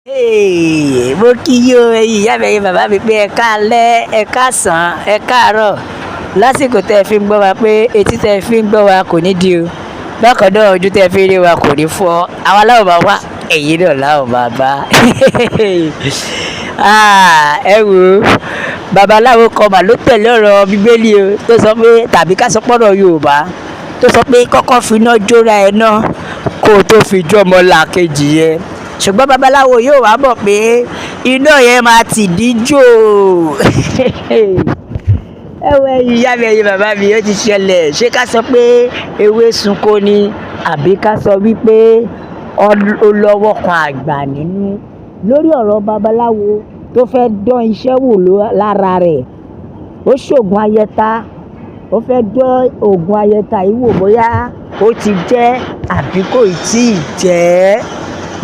Hey, mo kí yín o, ẹ̀yin ìyá mi, ẹ̀yin bàbá mi pé ẹ káalẹ́, ẹ káàsán, ẹ káàárọ̀. Lásìkò tẹ́ ẹ fi ń gbọ́ wa pé etí tẹ́ ẹ fi ń gbọ́ wa kò ní di o. Bákan náà ojú tẹ́ ẹ fi ń rí wa kò ní fọ́. Àwa láwọn máa wá, ẹ̀yin náà láwọn máa bá. Ah, ẹ wò ó, babaláwo kan mà ló tẹ̀lé ọ̀rọ̀ Bíbélì o, tó sọ pé tàbí ká sọ pọ́rọ̀ Yorùbá tó sọ pé kọ́kọ́ finá jóra ẹ ná kó o tó fi jó ọmọlàkejì yẹn. Ṣùgbọ́n babaláwo yóò wá mọ̀ pé iná yẹn máa tìdí jò. Ẹ wo ẹ̀yin ìyá mi, ẹ̀yin bàbá mi, ó ti ṣẹlẹ̀. Ṣé ká sọ pé ewé sunko ni àbí ká sọ wípé ó lọ́wọ́ kan àgbà nínú? Lórí ọ̀rọ̀ babaláwo tó fẹ́ dán iṣẹ́ wò lára rẹ̀. Ó ṣògùn ayẹta, ó fẹ́ dán òògùn ayẹta yìí wò bóyá ó ti jẹ́ àbí kò tíì jẹ́.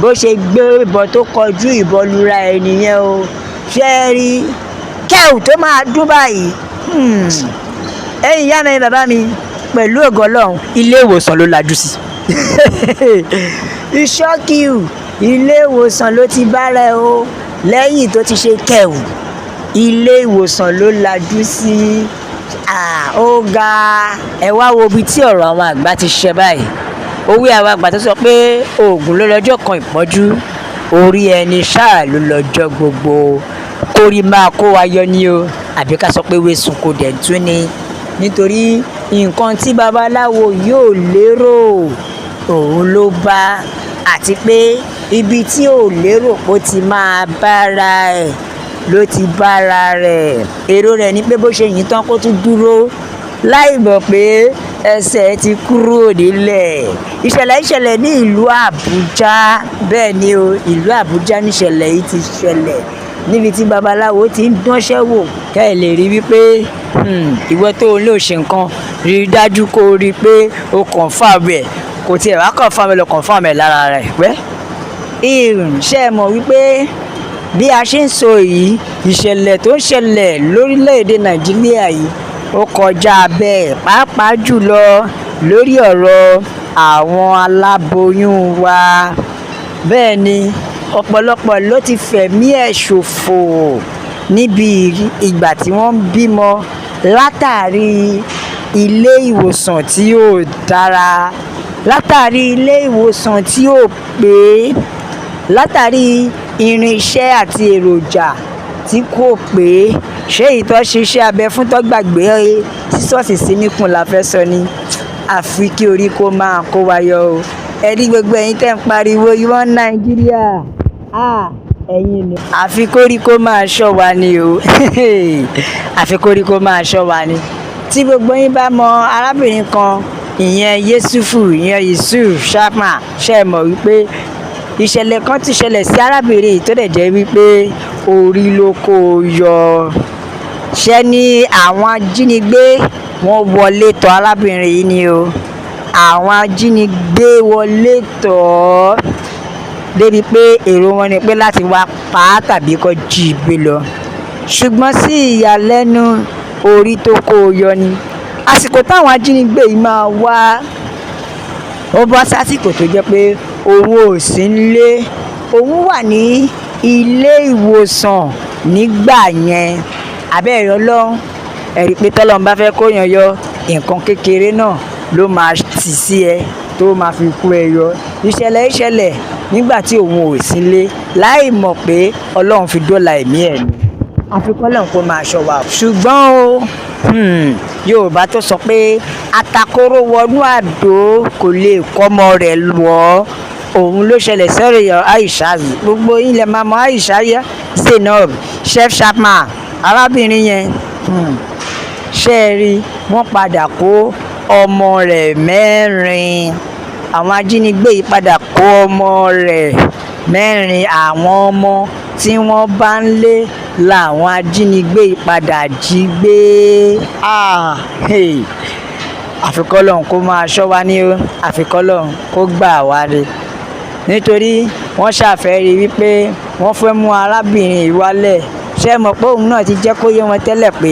Bó ṣe gbé ìbọn tó kọjú ìbọn lura ẹ nìyẹn o. Ṣé ẹ rí kẹ́ù tó máa dún báyìí? Ẹ̀yin ìyá mi, ẹ̀yin bàbá mi, pẹ̀lú ògo Ọlọ́run, ilé ìwòsàn ló lajú sí. Ìṣọ́kìú, ilé ìwòsàn ló ti bára ẹ o. Lẹ́yìn tó ti ṣe kẹ́ù, ilé ìwòsàn ló lajú sí. À, ó ga. Ẹ wá wo ibi tí ọ̀rọ̀ àwọn àgbà ti ṣẹ báyìí. Òwe àwọn àgbà tó sọ pé òògùn ló lọ́jọ́ kan ìpọ́njú, orí ẹni ṣáà ló lọ́jọ́ gbogbo. Kórí máa kó wa yọ ní o, àbí ká sọ pé ewé sunko dẹ̀ tún ni. Nítorí nǹkan tí babaláwo yóò lérò, òun ló bá, àti pé ibi tí ò lérò pé ó ti máa bára ẹ̀ ló ti bára rẹ̀. Èrò rẹ̀ ni pé bó ṣe yìn tán kó tún dúró láì mọ̀ pé ẹsẹ̀ ti kúrò nílẹ̀. Ìṣẹ̀lẹ̀ ìṣẹ̀lẹ̀ ní ìlú Àbújá. Bẹ́ẹ̀ ni o, ìlú Àbújá ní ìṣẹ̀lẹ̀ yìí ti ṣẹlẹ̀. Níbi tí babaláwo ti ń dánṣẹ́ wò. Kẹ́ ẹ lè rí wípé, ìwọ tó lò ṣe nǹkan, rí dájú kó rí pé o confirm ẹ̀. Kò tí ẹ wá confirm ẹ lọ confirm ẹ̀ lára rẹ̀. Wẹ́. Ṣé ẹ mọ̀ wípé bí a ṣe ń sọ yìí, ìṣẹ̀lẹ̀ tó ń ṣẹlẹ̀ lórílẹ̀ èdè Nàìjíríà yìí ó kọjá bẹ́ẹ̀, pàápàá jùlọ lórí ọ̀rọ̀ àwọn aláboyún wa. Bẹ́ẹ̀ ni ọ̀pọ̀lọpọ̀ ló ti fẹ̀mí ẹ̀ ṣòfò níbi ìgbà tí wọ́n ń bímọ látàrí ilé ìwòsàn tí ò dára, látàrí ilé ìwòsàn tí ò pé, látàrí irinṣẹ́ àti èròjà tí kò pé. Ṣé èyí tó ṣe iṣẹ́ abẹ fún tó gbàgbé sísọ́ọ̀sì sí níkùn la fẹ́ sọ ni? Àfi kí orí kó máa kó wa yọ o. Ẹ rí gbogbo ẹ̀yin tẹ́ ń pariwo ìwọ Nàìjíríà. Ah, ẹ̀yin ni. Àfi kórí kó máa ṣọ́ wa ni o. Àfi kórí kó máa ṣọ́ wa ni. Tí gbogbo yín bá mọ arábìnrin kan, ìyẹn Yesufu, ìyẹn Yusuf Sharma, ṣé ẹ mọ̀ wípé ìṣẹ̀lẹ̀ kan ti ṣẹlẹ̀ sí arábìnrin yìí tó dẹ̀ jẹ́ wípé orí ló kó yọ. Ṣé ní àwọn ajínigbé wọ́n wọlé tọ̀ arábìnrin yìí ni o. Àwọn ajínigbé wọlé tọ̀ ọ́ débi pé èrò wọn ni pé láti wá pa á tàbí kó jí i gbé lọ. Ṣùgbọ́n sí ìyàlẹ́nu, orí tó kó yọ ni. Àsìkò táwọn ajínigbé yìí máa wá, ó bọ́ sásìkò tó jẹ́ pé òun ò sí nílé. Òun wà ní ilé ìwòsàn nígbà yẹn. Àbẹ́ẹ̀rí Ọlọ́run, ẹ rí pé tọ́lọ́run bá fẹ́ kó yan yọ, nǹkan kékeré náà ló máa tì sí ẹ tó máa fi kó ẹ yọ. Ìṣẹ̀lẹ̀ ìṣẹ̀lẹ̀ nígbà tí òun ò sí nílé láì mọ̀ pé Ọlọ́run fi dóòlà ẹ̀mí ẹ̀ ni. Àfi kọ́lọ́run kó máa ṣọ́ wa. Ṣùgbọ́n o, Yorùbá tó sọ pé atakóró wọnú àdó kò lè kọ́mọ rẹ̀ wọ̀. Òun ló ṣẹlẹ̀ sọ́rọ̀ Aisha yìí. Gbogbo yín lẹ máa mọ Aisha Zainab Chef Sharma, arábìnrin yẹn. Ṣé ẹ rí, wọ́n padà kó ọmọ rẹ̀ mẹ́rin. Àwọn ajínigbé yìí padà kó ọmọ rẹ̀ mẹ́rin. Àwọn ọmọ tí wọ́n bá ń lé làwọn ajínigbé yìí padà jí gbé. Ah, hey. Àfi kọ́lọ́run kó máa ṣọ́ wa ní o. Àfi kọ́lọ́run kó gbà wá ni. Nítorí wọ́n ṣàfẹ́rí wípé wọ́n fẹ́ mú arábìnrin yìí wálẹ̀. Ṣé ẹ mọ̀ pé òun náà ti jẹ́ kó yé wọn tẹ́lẹ̀ pé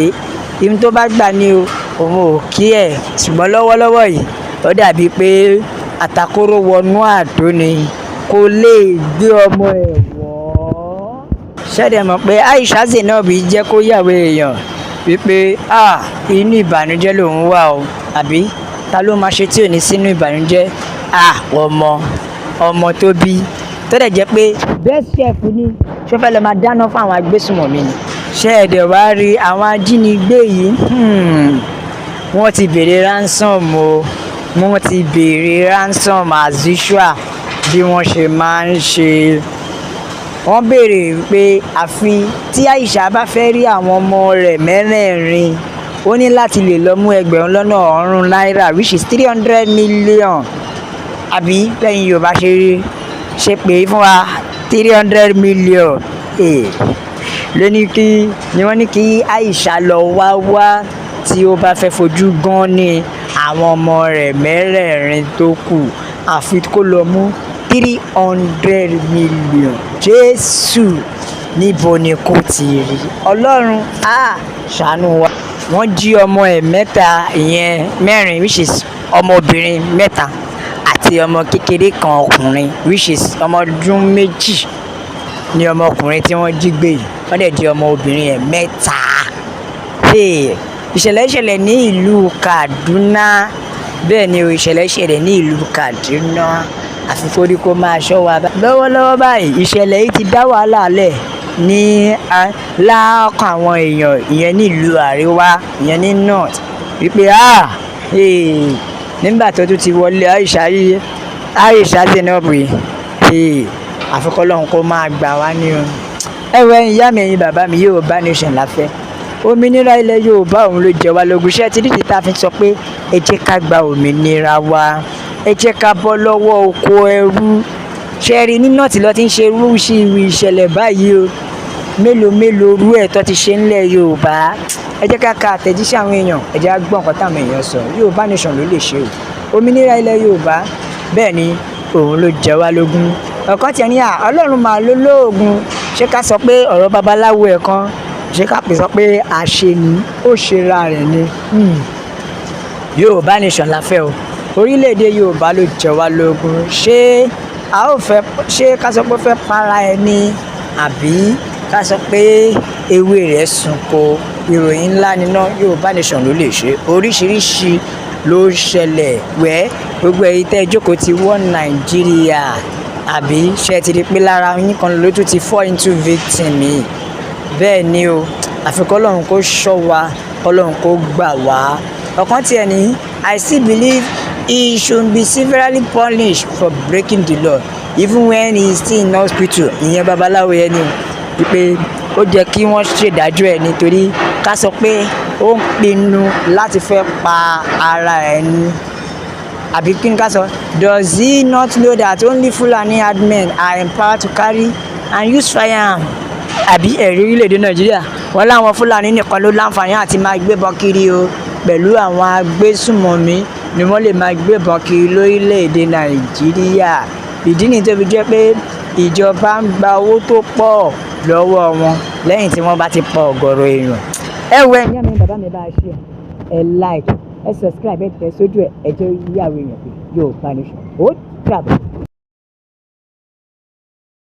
ihun tó bá gbà ní o, òun ò kí ẹ̀. Ṣùgbọ́n lọ́wọ́lọ́wọ́ yìí, ó dàbí pé atakóró wọnú àdó ni, kò lè gbé ọmọ ẹ̀ wọ̀. Ṣé ẹ dẹ̀ mọ̀ pé Aisha Zainab jẹ́ kó yàwé èèyàn wípé inú ìbànújẹ́ lòun wà o, àbí ta ló máa ṣe tí ò ní sínú ìbànújẹ́? Ọmọ tó bí, tó dẹ̀ jẹ́ pé best chef ni, ṣó fẹ́ lọ máa dáná fún àwọn agbésùnmọ̀mí ni? Ṣé ẹ dẹ̀ wá rí àwọn ajínigbé yìí? Wọ́n ti béèrè ransom o. Wọ́n ti béèrè ransom as usual, bí wọ́n ṣe máa ń ṣe. Wọ́n béèrè pé àfi tí Aisha bá fẹ́ rí àwọn ọmọ rẹ̀ mẹ́rẹ̀ẹ̀rin, ó ní láti lè lọ mú 300,000 náírà, which is 300 million, àbí lẹ́yìn Yorùbá ṣe rí ṣe pé fún wa, 300 million ló ní kí ni wọ́n ní kí Aisha lọ wá tí ó bá fẹ́ fojú gan ní àwọn ọmọ rẹ̀ mẹ́rẹ̀ẹ̀rin tó kù, àfi kó lọ mú 300 million. Jésù, níbo ni kò ti rí? Ọlọ́run á ṣàánú wa. Wọ́n jí ọmọ ẹ̀ mẹ́ta, ìyẹn mẹ́rin, which is ọmọbìnrin mẹ́ta àti ọmọ kékeré kan ọkùnrin, which is ọmọ ọdún 2 ní ọmọkùnrin tí wọ́n jí gbé yìí. Wọ́n dẹ̀ jí ọmọbìnrin ẹ̀ mẹ́ta. Ìṣẹ̀lẹ̀ ìṣẹ̀lẹ̀ ní ìlú Kaduna. Bẹ́ẹ̀ ni o, ìṣẹ̀lẹ̀ ìṣẹ̀lẹ̀ ní ìlú Kaduna. Àfi kórí kó máa ṣọ́ wa. Lọ́wọ́lọ́wọ́ báyìí, ìṣẹ̀lẹ̀ yìí ti dá wàhálà lẹ̀ ní láàkàn àwọn èèyàn, ìyẹn ní ìlú àríwá, ìyẹn ní north, wípé nígbà tó tún ti wọlé Aisha yìí, Aisha Zainab yìí, àfi kọ́lọ́run kó máa gbà wá ní o. Ẹ wo, ẹ̀yin ìyá mi, ẹ̀yin bàbá mi, Yorùbá Nation la fẹ́. Òmìnira ilẹ̀ Yorùbá, òun ló jẹ wá lógún. Ṣé ti dídì tá a fi sọ pé ẹ jẹ́ ká gba òmìnira wa, ẹ jẹ́ ká bọ́ lọ́wọ́ oko ẹrú? Ṣe rí ní north lọ ti ń ṣe irú ìṣẹ̀lẹ̀ báyìí o. Mélòó mélòó rú ẹ̀ tó ti ṣe ńlẹ̀ Yorùbá? Ẹ jẹ́ ká ka àtẹ̀jíṣẹ́ àwọn èèyàn, ẹ jẹ́ ká gbọ́ nǹkan táwọn èèyàn sọ. Yorùbá Nation ló lè ṣe o. Òmìnira ilẹ̀ Yorùbá, bẹ́ẹ̀ ni, òun ló jẹ wá lógún. Ọ̀kan tiẹ̀ ní à, Ọlọ́run máa ló lóògùn. Ṣé ká sọ pé ọ̀rọ̀ babaláwo ẹ̀ kan, ṣé ká pè sọ pé àṣe ni ó ṣera rẹ̀ ni? Yorùbá Nation la fẹ́ o. Orílẹ̀-èdè Yorùbá ló jẹ wá lógún. Ṣé a ó fẹ́, ṣé ká sọ pé ó fẹ́ para ẹni, àbí ká sọ pé ewé rẹ̀ sunko? Ìròyìn ńlá níná. Yorùbá Nation ló lè ṣe. Oríṣiríṣi ló ń ṣẹlẹ̀ wẹ́. Gbogbo ẹ̀yin tẹ́ ẹ jókòó ti wọ́n Nàìjíríà, àbí ṣe ti rí pé lára yín kan ló tún ti fall into victim yìí? Bẹ́ẹ̀ ni o, àfi kọ́lọ́run kó ṣọ́ wa, kọ́lọ́run kó gbà wá. Ọ̀kan tiẹ̀ ní, "I still believe he should be severely punished for breaking the law even when he is still in hospital." Ìyẹn babaláwo yẹn ni wípé ó jẹ́ kí wọ́n ṣèdájọ́ ẹ̀, nítorí ká sọ pé ó ń pinnu láti fẹ́ pa ara ẹ̀ ni, àbí kí ni ká sọ? "Does he not know that only Fulani herdsmen are empowered to carry and use firearm?" Àbí ẹ̀rí orílẹ̀-èdè Nàìjíríà, wọ́n láwọn Fúlàní nìkan ló láǹfààní àti máa gbébọn kiri o. Pẹ̀lú àwọn agbésùmọ̀mí ni wọ́n lè máa gbébọn kiri lórílẹ̀-èdè Nàìjíríà. Ìdí nìyí tó fi jẹ́ pé ìjọba ń gba owó tó pọ̀ lọ́wọ́ wọn lẹ́yìn tí wọ́n bá ti pa ọ̀gọ̀rọ̀ èèyàn. Ẹ wo, ẹ̀yin mi, bàbá mi, bá a ṣe, ẹ like, ẹ subscribe, ẹ tẹ̀ sójú ẹ, ẹ jẹ́ yí àwọn èèyàn pé Yorùbá Nation ó dàbọ̀.